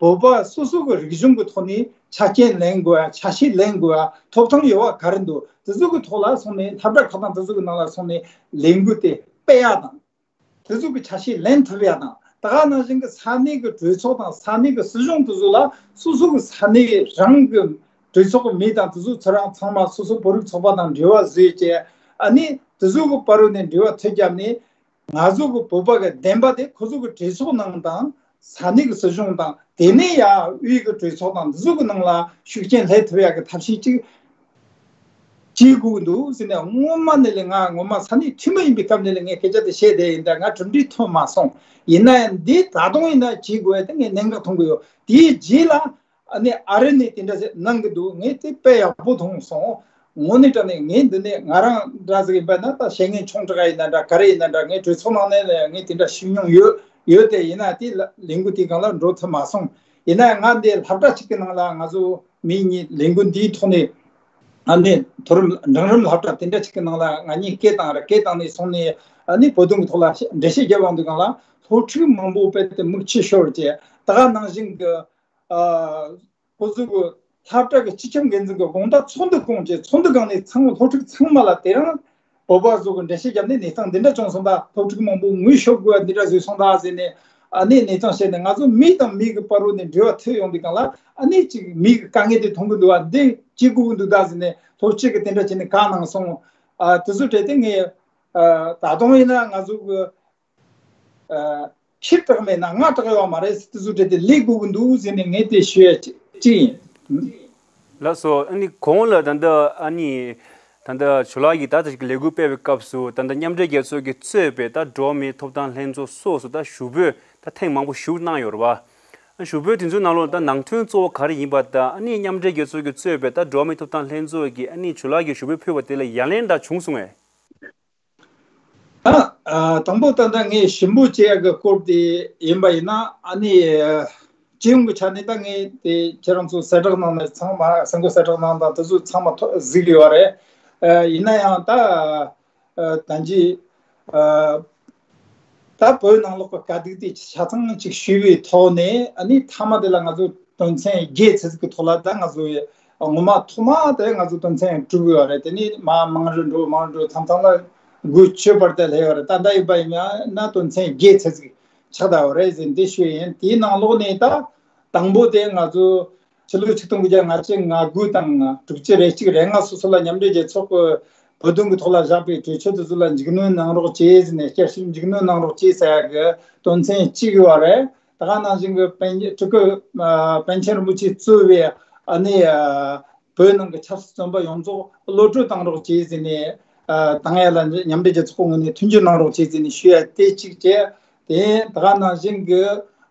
བོད་པ་སོ་སོ་གི་རིག་གཞུང་གི་ཐོག་ནས་ཆ་རྐྱེན་ལེན་དགོས་ཡ། ཆ་ཤས་ལེན་དགོས་ཡ། ཐོབ་ཐང་ཡོད་པ་ག་རེ་འདུག། དེ་ཚོ་གི་ཐོག་ལ་སོང་ནས། སློབ་གྲྭ་ཁག་དང་དེ་ཚོ་གི་ནང་ལ་སོང་ནས་ལས་འགུལ་དེ་སྤེལ་ཡ་དང་། དེ་ཚོ་གི་ཆ་ཤས་ལེན་ཐུབ་ཡ་དང་། ད་ག་ནང་བཞིན་གི་ས་གནས་གི་གྲོས་ཚོགས་དང་ས་གནས་གི་སྲིད་གཞུང་དེ་ཚོ་ལ་སོ་སོ་གི་ས་གནས་རང་གི་གྲོས་ཚོགས་གི་མི་དང་དེ་ཚོ་ཚོ་རང་ཚང་མ་སོ་སོ་བོད་རིགས་ཚོགས་པ་དང་འབྲེལ་བ་བཟོས་བྱས། ཨ་ནི་དེ་ཚོ་གི་བར་དུ་ནས་འབྲེལ་བ་མཐུད་བརྒྱབ་ནས། ང་ཚོ་གི་བོད་པ་གི་བདེན་པ་དེ་ཁོ་ཚོ་གི་གྲོས་ཚོགས་ནང་དང་། ས་གནས་ཀྱི་སྲིད་གཞུང་དང་། དེ་ནས་ཡ་དབུས་ཀྱི་གྲོས་ཚོགས་དང་འདི་ཚོ་གི་ནང་ལ་ཤུགས་རྐྱེན་སླེབས་ཐུབ་ཡག་གི་ཐབས་ཤེས་ཅིག་བྱེད་དགོས་ཀྱི་འདུག་ཟེར་ནས། སྔོན་མ་ནས་ལས། ང་སྔོན་མ་ས་གནས་འཐུས་མི་ཡིན་པའི་སྐབས་ནས་ལས་ངས་སྐད་ཆ་དེ་བཤད་བསྡད་ཡིན། ད་ང་གྲུབ་འབྲས་ཐོན་མ་སོང་། ཡིན་ན་ཡང་འདི་ད་དུང་ཡིན་ན་བྱེད་དགོས་ཡ་དེ་ངས་གནད་འགག་མཐོང་གི་ཡོད། དེའི་རྗེས་ལ་ཨ་ནི་ཨ་རི་ནས་དེ་འདྲ་ཞིག་གནང་གི་འདུག། ངས་དེ་དཔེ་ཡག་པོ་མཐོང་སོང་། དངོས་གནས་དྲང་གནས་ངས་འདི་ནས་ང་རང་འདྲ་ཟིག་ཡིན་པ་ན། ད་བཤད་མཁན་ཆུང་དྲགས་ཡིན་ན་འདྲ། ག་རེ་ཡིན་ན་འདྲ། ངས་གྲོས་ཚོགས་ནང་ནས་ངས་དེ་འདྲ་ཞུས་མྱོང་ཡོད། ཡོད་དེ་ཡིན་ན་དེ་ལ་ལས་འགུལ་དེའི་སྒང་ལ་འགྲོ་ཐུབ་མ་སོང་། ཡིན་ན་ང་འདི་སློབ་གྲྭ་གཅིག་གི་ནང་ལ་ང་ཚོ་མི་གཉིས་ལས་འགུལ་འདིའི་ཐོག་ནས། ཨ་ནི་མཐོ་རིམ་འབྲིང་རིམ་སློབ་གྲྭ་དེ་འདྲ་གཅིག་གི་ནང་ལ་ང་གཉིས་སྐད་བཏང་ར། སྐད་བཏང་ནས་སོང་ནས་ཨ་ནི་བོད་དོན་གྱི་ཐོག་ལ་འགྲེལ་བཤད་རྒྱབ་ཡོང་དུས་སྒང་ལ། སློབ་ཕྲུག་མང་པོ་དཔེ་དེ་མིག་ཆུ་ཤོར་བྱས། ད་ག་ནང་བཞིན་གྱི་ཨ་ཁོ་ཚོ་གི་སློབ་གྲྭ་གི་སྤྱི་ཁྱབ་འགན་འཛིན་གྱི་དགོང་དག་ཚོགས་འདུ་བསྐོང་བྱས། ཚོགས་འདུ་སྒང་ནས་ཚང་མ་སློབ་ཕྲུག་ཚང་མ་ལ་དེ་རིང་བོད་པ་ཚོ་གི་འགྲེལ་བཤད་བརྒྱབ་ནས་གནས་སྟངས་འདི་འདྲ་བྱུང་སོང་ད། སློབ་ཕྲུག་མང་པོ་ངུ་ཤོར་དགོས་པ་འདི་འདྲ་བཟོས་སོང་ད་ཟེར་ནས། ཨ་ནི་གནས་སྟངས་བཤད་ནས། ང་ཚོ་མི་དང་མི་གི་བར་དུ་ནས་འབྲེལ་བ་མཐུད་ཡོང་དུས་སྒང་ལ། ཨ་ནི་ཅིག་མི་གི་དཀའ་ངལ་དེ་མཐོང་གི་འདུག་པ། འདི་བྱེད་དགོས་ཀྱི་འདུག་ད་ཟེར་ནས་སློབ་སྤྱི་གི་དེ་འདྲ་བྱས་ནས་བཀའ་གནང་སོང་། ཨ་དེ་ཚོ་གྲས་དེ་ངས་ཨ་ད་དུང་ཡིན་ན་ང་ཚོ་གི་ཨ་ཕྱིར་བཏང་མེད་ན་སྔ་དྲགས་ཡོད་མ་རེད། དེ་ཚོ་གྲས་དེ་ལས་དགོས་ཀྱི་འདུག་ཟེར་ནས་ངས་དེ་ཞུ་ཡ་ཅིག་ཅིག་ཡིན། ལགས་སོ། ཨ་ནི་གོང་ལ་ད་ལྟ་ཨ་ནི་ད་ལྟ་ཇོ་ལགས་ཀྱིས་ད་ལྟ་ཅིག་ལས་འགུལ་སྤེལ་བའི་སྐབས་སུ། ད་ལྟ་མཉམ་འབྲེལ་རྒྱལ་ཚོགས་ཀྱིས་གཙོས་པའི་ད་འགྲོ་བ་མིའི་ཐོབ་ཐང་ལྷན་ཚོགས་སོགས་སུ་ད་ཞུ་འབོད་ད་ཐེངས་མང་པོ་ཞུ་གནང་ཡོད་རེད་པ། ཞུ་འབོད་དེ་ཚོའི་ནང་ལོགས་ད་ནང་དོན་གཙོ་བོ་ག་རེ་ཡིན་པ་དང་། ཨ་ནི་མཉམ་འབྲེལ་རྒྱལ་ཚོགས་ཀྱིས་གཙོས་པའི་ད་འགྲོ་བ་མིའི་ཐོབ་ཐང་ལྷན་ཚོགས་ཀྱིས་ཨ་ནི་ཇོ་ལགས་ཀྱིས་ཞུ་འབོད་ཕུལ་བ་དེ་ལ་ཡ་ལན་འདྲ་བྱུང་སོང་ངས། ཨ་ཨ་དང་པོ་ད་ལྟ་ངས་ཞུ་འབོད་བྱེད་ཡག་གི་སྐོར་དེ་ཡིན་པ་ཡིན་ན། ཨ་ནི་ཨ་སྤྱི་ཡོངས་ཀྱི་ཆ་ནས་ད་ངས་དེ་ཁྱེད་རང་ཚོ་གསལ་བསྒྲགས་ནང་ནས་ཚང་མ། གསར་འགོད་གསལ་བསྒྲགས་ནང་དང་དེ་ཚོ་ཚང་མ་ཐོ་གཟིགས་ཡོད་རེད། ཨ་ཡིན་ན་ཡང་ད་ཨ་ད་ཅི་ཨ་ད་བོད་ནང་ལོགས་ཀྱི་དཀའ་སྡུག་དེ་ཆ་ཚང་ཅིག་ཞུས་པའི་ཐོག་ནས། ཨ་ནི་མཐའ་མ་དེ་ལ་ང་ཚོ་དོན་ཚན་བརྒྱད་ཙམ་ཞིག་གི་ཐོག་ལ། ད་ང་ཚོ་ངོ་མ་ཐོག་མ་དེ་ང་ཚོ་དོན་ཚན་དྲུག་ཡོད་རེད། དེ་ནས་མར་མང་རུ་འགྲོ། མང་རུ་འགྲོ། མཚམས་མཚམས་ལ་དགུ་བཅུ་བར་དུ་སླེབས་ཡོད་རེད། ད་ལྟ་ཡིན་པ་ཡིན་ན་དོན་ཚན་བརྒྱད་ཙམ་ཞིག་ཆགས་བསྡད་ཡོད་རེད་ཟེར་འདི་ཞུས་ཡིན། དེའི་ནང་ལོགས་ནས་ད་དང་པོ་དེ་ང་ཚོ་ཕྱི་ལོ་ཆིག་སྟོང་དགུ་བརྒྱ་ལྔ་བཅུ་ང་དགུ་དང་དྲུག་ཅུ་རེ་གཅིག་རེ་ལྔ་སོ་སོ་ལ་མཉམ་འབྲེལ་རྒྱལ་ཚོགས་ཀྱི་བོད་དོན་གྱི་ཐོག་ལ་བཞག་པའི་གྲོས་ཆོད་དེ་ཚོ་ལ་མཇུག་གནོན་གནང་རོགས་བྱེད་ཟེར་ནས། བསྐྱར་ཞིབ་མཇུག་གནོན་གནང་རོགས་བྱེད་ཟེར་ཡག་གི་དོན་ཚན་གཅིག་ཡོད་རེད། ད་ག་ནང་བཞིན་གྱི་པཎ་སྤྲུལ་སྐུ་ཨ་པཎ་ཆེན་རིན་པོ་ཆེས་གཙོས་པའི་ཨ་ནི་ཨ་བོད་ནང་གི་ཆབ་སྲིད་བཙོན་པ་ཡོངས་རྫོགས་གློད་བཀྲོལ་བཏང་རོགས་བྱེད་ཟེར་ནས་ཨ་བཏང་ཡ་ལ་མཉམ་འབྲེལ་རྒྱལ་ཚོགས་ཀྱི་ངོས་ནས་མཐུན་འགྱུར་གནང་རོགས་བྱེད་ཟེར་ནས་ཞུ་ཡ་དེ་གཅིག་བྱས། དེ་ད་ག་ནང་བཞིན་གྱི་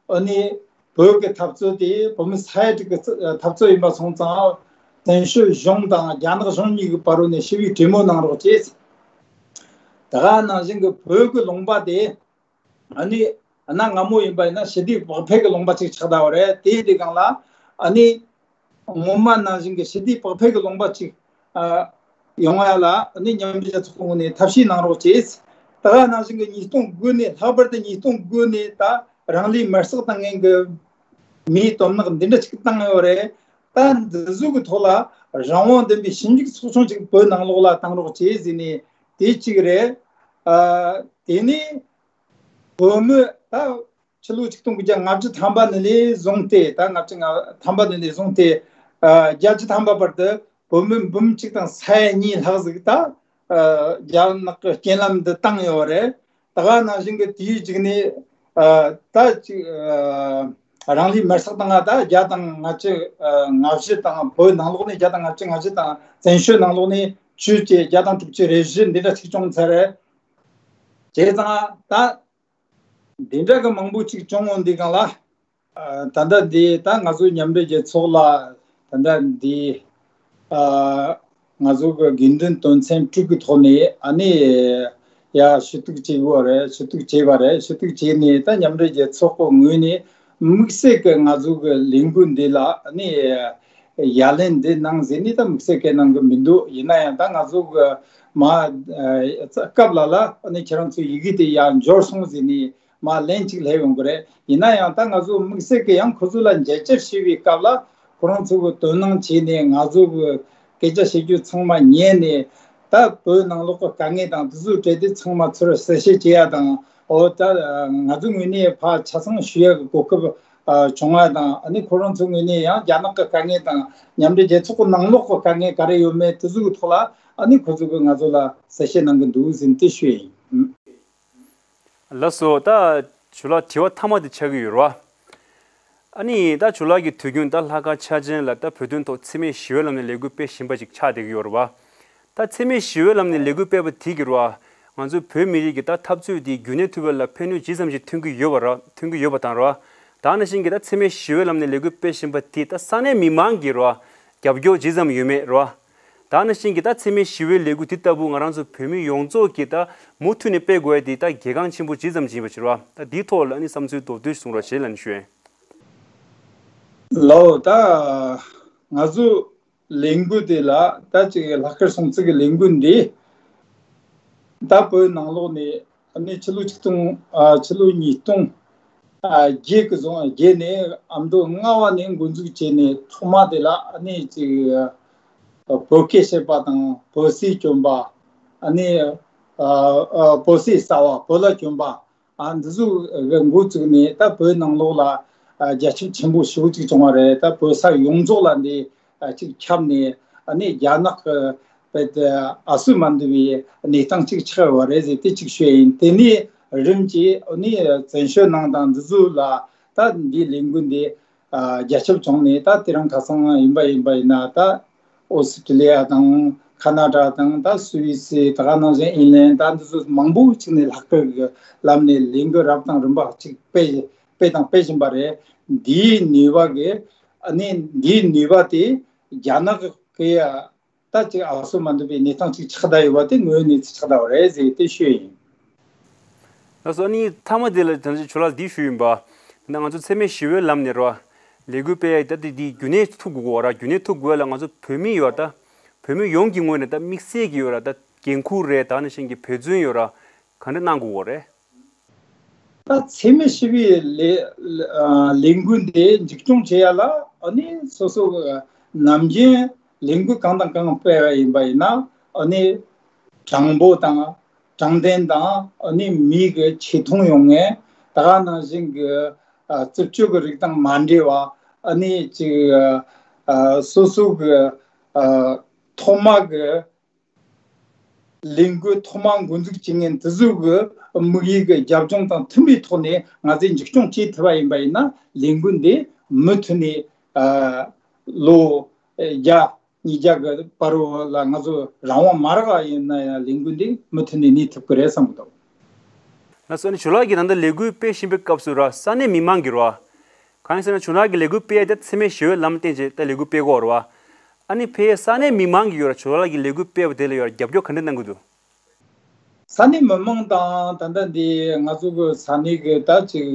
ཨ་ནི་བོད་ཀྱི་འཐབ་རྩོད་དེ་བོད་མི་ས་ཡ་དྲུག་གི་འཐབ་རྩོད་ཡིན་པ་སོང་ཙང་། བཙན་བྱོལ་གཞུང་དང་རྒྱ་ནག་གཞུང་གཉིས་ཀྱི་བར་ནས་ཞི་བའི་གྲོས་མོལ་གནང་རོགས་བྱེད། ད་ག་ནང་བཞིན་གྱི་བོད་ཀྱི་ལུང་པ་དེ་ཨ་ནི་གནའ་སྔ་མོ་ཡིན་པ་ཡིན་ན་ཞི་བདེ་བག་ཕེབས་ཀྱི་ལུང་པ་ཅིག་ཆགས་བསྡད་པ་རེད། དེ་དེ་སྒང་ལ་ཨ་ནི་སྔོན་མ་ནང་བཞིན་གྱི་ཞི་བདེ་བག་ཕེབས་ཀྱི་ལུང་པ་ཅིག་ཨ་ཡོང་ཡ་ལ་ཨ་ནི་མཉམ་འབྲེལ་རྒྱལ་ཚོགས་ཀྱི་ངོས་ནས་ཐབས་ཤེས་གནང་རོགས་བྱེད། ད་ག་ནང་བཞིན་གྱི་ཉིས་སྟོང་དགུ་ནས་ལྷག་པར་དུ་ཉིས་སྟོང་དགུ་ནས་ད་རང་ལུས་མེར་སྲེག་བཏང་མཁན་གྱི་མིའི་དོན་དག་འདི་འདྲ་ཅིག་བཏང་ཡོད་རེད། ད་འདི་ཚོ་གི་ཐོག་ལ་རང་དབང་ལྡན་པའི་ཞིབ་འཇུག་ཚོགས་ཆུང་ཅིག་བོད་ནང་ལོགས་ལ་བཏང་རོགས་བྱེད་ཟེར་ནས་དེ་གཅིག་རེད། ཨ་དེ་ནས་བོད་མི་ད་ཕྱི་ལོ་ཆིག་སྟོང་དགུ་བརྒྱ་ལྔ་བཅུ་ཐམ་པ་ནས་ལས་བཟུང་སྟེ། ད་ལྔ་བཅུ་ཐམ་པ་ནས་ལས་བཟུང་སྟེ་ཨ་བརྒྱད་ཅུ་ཐམ་པ་བར་དུ་བོད་མི་འབུམ་གཅིག་དང་ས་ཡ་གཉིས་ལྷག་ཟིག་ད་ཨ་རྒྱ་ནག་གི་རྐྱེན་ལམ་འདི་བཏང་ཡོད་རེད། ད་ག་ནང་བཞིན་གྱི་དེའི་གཅིག་ནས་ཨ་ད་ཅིག་ཨ་རང་ལུས་མེར་སྲེག་བཏང་ང་ད་བརྒྱ་དང་ལྔ་བཅུ་ཨ་ལྔ་བཞི་དང་། བོད་ནང་ལོགས་ནས་བརྒྱ་དང་ལྔ་བཅུ་ང་བཞི་དང་། བཙན་བྱོལ་ནང་ལོགས་ནས་བཅུ་བཅས་བརྒྱ་དང་དྲུག་ཅུ་རེ་བཞི་འདི་འདྲ་ཅིག་བྱུང་ཚར་རེད། བྱས་ཙང་ད་འདི་འདྲ་གི་མང་པོ་ཅིག་བྱུང་འོང་དུས་སྒང་ལ། ཨ་ད་ལྟ་འདི་ད་ང་ཚོ་མཉམ་འབྲེལ་རྒྱལ་ཚོགས་ལ་ད་ལྟ་འདི་ཨ་ང་ཚོ་གི་དགོས་འདུན་དོན་ཚན་དྲུག་གི་ཐོག་ནས་ཨ་ནི་ཡ་ཞུ་གཏུག་བྱེད་དགོས་རེད། ཞུ་གཏུག་བྱས་པ་རེད། ཞུ་གཏུག་བྱས་ནས་ད་མཉམ་འབྲེལ་རྒྱལ་ཚོགས་ཀྱི་ངོས་ནས་དམིགས་བསལ་གྱི་ང་ཚོ་གི་ལས་འགུལ་འདི་ལ་ཨ་ནི་ཡ་ལན་འདི་གནང་ཟེར་ནས་ད་དམིགས་བསལ་གྱི་གནང་གི་མི་འདུག་ཡིན་ན་ཡང་ད་ང་ཚོ་གི་མ་ཨ་སྐབས་ལ་ལ་ཨ་ནི་ཁྱེད་རང་ཚོའི་ཡི་གེ་དེ་ཡར་འབྱོར་སོང་ཟེར་ནས་མར་ལན་གཅིག་སླེབས་ཡོང་གི་རེད། ཡིན་ན་ཡང་ད་ང་ཚོ་དམིགས་བསལ་གྱི་ཡང་ཁོ་ཚོ་ལ་མཇལ་བཅར་བྱེད་པའི་སྐབས་ལ་ཁོ་རང་ཚོ་གི་དོ་སྣང་བྱས་ནས་ང་ཚོ་གི་སྐད་ཆ་བཤད་རྒྱུ་ཚང་མ་ཉན་ནས། ད་བོད་ནང་ལོགས་ཀྱི་དཀའ་ངལ་དང་དེ་ཚོའི་གྲས་དེ་ཚང་མ་ཚུར་གསལ་བཤད་བྱེད་ཡ་དང་། འོ་ད་ང་ཚོའི་ངོས་ནས་ཕར་ཆ་ཚང་ཞུ་ཡ་གི་གོ་སྐབས་ཨ་བྱུང་བ་དང་། ཨ་ནི་ཁོ་རང་ཚོའི་ངོས་ནས་ཡང་རྒྱ་ནག་གི་དཀའ་ངལ་དང་མཉམ་འབྲེལ་རྒྱལ་ཚོགས་ཀྱི་ནང་ལོགས་ཀྱི་དཀའ་ངལ་ག་རེ་ཡོད་མེད་དེ་ཚོ་གི་ཐོག་ལ་ཨ་ནི་ཁོ་ཚོ་གིས་ང་ཚོ་ལ་གསལ་བཤད་གནང་གི་འདུག་ཟེར་ནས་དེ་ཞུ་ཡ་ཡིན། ལགས་སོ། ད་ཇོ་ལགས་དྲི་བ་མཐའ་མ་དེ་ཆགས་ཀྱི་ཡོད་རེད་བ། ཨ་ནི་ད་ཇོ་ལགས་ཀྱི་དུས་རྒྱུན་ད་ལྷག་དཀར་འཆར་ཅན་ལ་ད་བོད་དོན་ཐོག་འཚེ་མེད་ཞི་བའི་ལམ་ནས་ལས་འགུལ་སྤེལ་བཞིན་པ་ཅིག་ཆགས་བསྡད་ཀྱི་ཡོད་རེད་བ། ད་འཚེ་མེད་ཞི་བའི་ལམ་ནས་ལས་འགུལ་སྤེལ་བ་དེ་གིས་རེད་བ། ང་ཚོའི་བོད་མི་རིགས་ཀྱི་ད་འཐབ་རྩོད་དེ་རྒྱུན་གནས་ཐུབ་པ་ལ་ཕན་ནུས་ཇི་ཙམ་ཞིག་ཐོན་གྱི་ཡོད་པ་རེད། ཐོན་གྱི་ཡོད་པ་དང་རེད་བ། ད་ནང་བཞིན་གྱི་ད་འཚེ་མེད་ཞི་བའི་ལམ་ནས་ལས་འགུལ་སྤེལ་བཞིན་པ་དེ་ད་ས་གནས་མི་མང་གིས་རེད་བ། རྒྱབ་སྐྱོར་ཇི་ཙམ་ཡོད་མེད་རེད་བ། ད་ནང་བཞིན་གྱི་ད་འཚེ་མེད་ཞི་བའི་ལས་འགུལ་འདི་ལྟ་བུ་ང་རང་ཚོ་བོད་མི་ཡོངས་རྫོགས་ཀྱིས་ད་མུ་མཐུད་ནས་སྤེལ་དགོས་ཡ་དེ་ད་གལ་འགངས་ཆེན་པོ་ཇི་ཙམ་ཅིག་ཡིན་པ་ཅིག་རེད་བ། ད་འདིའི་ཐོག་ལ་ཨ་ནི་བསམ་ཚུལ་མདོར་བསྡུས་གསུང་རོགས་བྱེད་ལབ་ནས་ཞུ་ཡ་ཡིན། ལགས་འོ། ད་ང་ཚོ་ལས་འགུལ་དེ་ལ་ད་ཅིག་ལྷག་དཀར་སྲུང་བརྩི་གི་ལས་འགུལ་འདི་ད་བོད་ནང་ལོགས་ནས་ཨ་ནི་ཕྱི་ལོ་ཆིག་སྟོང་ཨ་ཕྱི་ལོ་ཉིས་སྟོང་ཨ་བརྒྱད་ཀྱི་བཟུང་བརྒྱད་ནས་ཨ་མདོ་རྔ་བ་ནས་འགོ་འཛུགས་བྱས་ནས་ཐོག་མ་དེ་ལ་ཨ་ནི་ཅིག་བོད་སྐད་བཤད་པ་དང་བོད་ཟས་གྱོན་པ། ཨ་ནི་ཨ་ཨ་བོད་ཟས་ཟ་བ། བོད་ལྭ་གྱོན་པ། ཨ་འདི་ཚོ་གི་འགོ་བཙུགས་ནས་ད་བོད་ནང་ལོགས་ལ་ཨ་རྒྱ་ཁྱབ་ཆེན་པོ་ཞེ་པོ་ཅིག་བྱུང་བ་རེད། ད་བོད་ས་ཡོངས་རྫོགས་ལ་འདི་ཨ་ཅིག་ཁྱབ་ནས། ཨ་ནི་རྒྱ་ནག་གི་རྦད་དེ་ཨ་སུ་མ་འདུ་བའི་གནས་སྟངས་ཅིག་ཆགས་ཡོད་པ་རེད་ཟེར་དེ་ཅིག་ཤོད་ཡིན། དེ་ནས་རིམ་གྱིས་ཨ་ནི་བཙན་བྱོལ་ནང་དང་འདི་ཚོ་ལ་ད་འདིའི་ལས་འགུལ་འདི་ཨ་རྒྱ་ཁྱབ་བྱུང་ནས། ད་དེ་རིང་ཁ་སང་ཡིན་པ་ཡིན་པ་ཡིན་ན་ད་ཨོ་སི་ཀྲི་ལི་ཡ་དང་ཁ་ན་ཌ་དང་། ད་སུད་སི། ད་ག་ནང་བཞིན་ཨིན་ལན། ད་འདི་ཚོ་མང་པོ་ཅིག་ནས་ལྷག་དཀར་གྱི་ལམ་ནས་ལས་འགུལ་རབ་དང་རིམ་པ་ཅིག་སྤེལ་སྤེལ་དང་སྤེལ་བཞིན་པ་རེད། འདིའི་ནུས་པ་གི་ཨ་ནི་འདིའི་ནུས་པ་དེ་རྒྱ་ནག་གི་ད་ཅིག་ཨ་སུ་མ་འདུ་བའི་གནས་སྟངས་ཅིག་ཆགས་བསྡད་ཡོད་པ་དེ་དངོས་གནས་ཅིག་ཆགས་བསྡད་པ་རེད་ཟེར་དེ་ཞུས་ཡིན། ལགས་སོ། ཨ་ནི་མཐའ་མ་དེ་ལ་ད་ཅི་ཇོ་ལགས་འདི་ཞུས་ཡིན་པ། ད་ང་ཚོ་འཚེ་མེད་ཞི་བའི་ལམ་ནས་རོ། ལས་འགུལ་སྤེལ་ཡ་ད་དེ་འདི་རྒྱུན་གནས་ཐུབ་དགོས་ར། རྒྱུན་གནས་ཐུབ་དགོས་ལ་ང་ཚོ་བོད་མི་ཡོད་ད། བོད་མི་ཡོངས་ཀྱི་ངོས་ནས་ད་དམིགས་བསལ་གྱི་ཡོད་ར། ད་འགན་འཁུར་རེད། ད་ནང་བཞིན་གྱི་འབད་བརྩོན་ཡོད་ར། ག་འདྲ་གནང་དགོས་རེད། ད་འཚེ་མེད་ཞི་བའི་ལས་ལས་འགུལ་འདི་མཇུག་སྐྱོང་བྱེད་ཡ་ལ་ཨ་ནི་སོ་སོ་གི་ནམ་རྒྱུན་ལས་འགུལ་གང་དང་གང་སྤེལ་བ་ཡིན་པ་ཡིན་ན། ཨ་ནི་དྲང་པོ་དང་དྲང་བདེན་དང་། ཨ་ནི་མི་གི་ཆེ་མཐོང་ཡོང་ངེས། ད་ག་ནང་བཞིན་གྱི་ཨ་རྩུབ་སྤྱོད་ཀྱི་རིགས་དང་མ་འབྲེལ་བ། ཨ་ནི་ཅིག་ཨ་སོ་སོ་གི་ཨ་ཐོག་མ་གི་ ལས་འགུལ་ཐོག་མ་འགོ་འཛུགས་བྱེད་མཁན་དེ་ཚོ་གི་དམིགས་ཡུལ་གྱི་རྒྱབ་ལྗོངས་དང་མཐུན་པའི་ཐོག་ནས་ང་ཚོས་འཛུགས་སྐྱོང་བྱེད་ཐུབ་པ་ཡིན་པ་ཡིན་ན། ལས་འགུལ་འདི་མུ་མཐུད་ནས་ཨ་ལོ་བརྒྱ་ཉིས་བརྒྱ་གི་བར་དུ་ལ་ང་ཚོ་རང་དབང་མ་རག་པ་ཡིན་ན་ཡང་ལས་འགུལ་འདི་མུ་མཐུད་ནས་གནས་ཐུབ་ཀྱི་རེད་བསམ་གྱི་འདུག་ལགས་སོ། ཨ་ནི་ཇོ་ལགས་ཀྱིས་ད་ལྟ་ལས་འགུལ་སྤེལ་བཞིན་པའི་སྐབས་སུ་ར་ས་གནས་མི་མང་གིས་ར། གང་ཡིན་ཟེར་ན་ཇོ་ལགས་ཀྱིས་ལས་འགུལ་སྤེལ་ཡ་དེ་འཚེ་མེད་ཞི་བའི་ལམ་བསྟན་བྱས་ད་ལས་འགུལ་སྤེལ་གྱི་ཡོད་རེད་བ། ཨ་ནི་ཕ་གིའི་ས་གནས་མི་མང་གིས་ཡོད་ར་ཇོ་ལགས་ཀྱིས་ལས་འགུལ་སྤེལ་བ་དེ་ལ་ཡོད་ར་རྒྱབ་སྐྱོར་ག་འདྲ་གནང་གི་འདུག་ས་གནས་མི་མང་དང་ད་ལྟ་འདི་ང་ཚོ་གི་ས་གནས་ཀྱི་ད་ཅིག་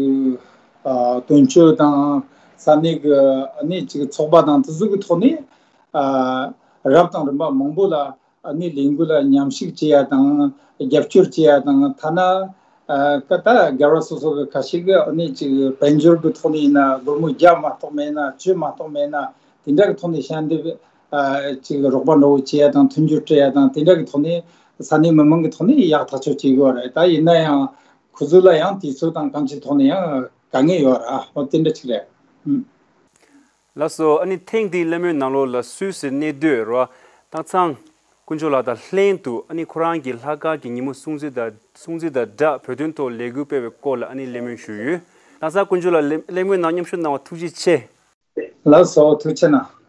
ཨ་དོན་གཅོད་དང་ས་གནས་ཀྱི་ཨ་ནི་ཅིག་ཚོགས་པ་དང་དེ་ཚོ་གི་ཐོག་ནས་ཨ་རབ་དང་རིམ་པ་མང་པོ་ལ་ཨ་ནི་ལས་འགུལ་ལ་མཉམ་ཞུགས་བྱེད་ཡ་དང་རྒྱབ་སྐྱོར་བྱེད་ཡ་དང་། ཐ་ན་ཨ་ཀ་ད་སྒེར་བ་སོ་སོ་གི་ཁ་ཤས་ཀྱིས་ཨ་ནི་ཅིག་དཔལ་འབྱོར་གྱི་ཐོག་ནས་ཡིན་ན་སྒོར་མོ་བརྒྱ་མ་གཏོགས་མེད་ན་བཅུ་མ་གཏོགས་མེད་ན་དེ་འདྲ་གི་ཐོག་ནས་ཞལ་འདེབས་ཨ་ཅིག་རོགས་པ་འདྲ་བོ་བྱེད་ཡ་དང་མཐུན་འགྱུར་སྤྲད་ཡ་དང་དེ་འདྲ་གི་ཐོག་ནས་ས་གནས་མི་མང་གི་ཐོག་ནས་ཡག་ཐག་ཆོད་བྱེད་དགོས་རེད། ད་ཡིན་ན་ཡང་ཁོ་ཚོ་ལ་ཡང་དུས་ཚོད་དང་གང་ཅིའི་ཐོག་ནས་ཡང་དཀའ་ངལ་ཡོད་ར། འོ་དེ་འདྲ་ཅིག་རེད། ཨུམ། ལགས་སོ། ཨ་ནི་ཐེངས་འདིའི་གླེང་མོལ་ནང་ལོགས་ལ་སུད་སི་གནས་སྡོད་ར་སྟག་ཚང་དཀོན་མཆོག་ལགས་དང་ལྷན་དུ་ཨ་ནི་ཁོ་རང་གི་ལྷག་དཀར་གྱི་ཉིན་མོ་སྲུང་བརྩི་དང་སྲུང་བརྩི་དང་སྦྲགས་བོད་དོན་ཐོག་ལས་འགུལ་སྤེལ་བའི་སྐོར་ལ་ཨ་ནི་གླེང་མོལ་ཞུས་ཡོད། སྟག་ཚང་དཀོན་མཆོག་ལགས་གླེང་གླེང་མོལ་ནང་མཉམ་ཞུགས་གནང་བ་ཐུགས་རྗེ་ཆེ། ལགས་སོ། ཐུགས་རྗེ་གནང་།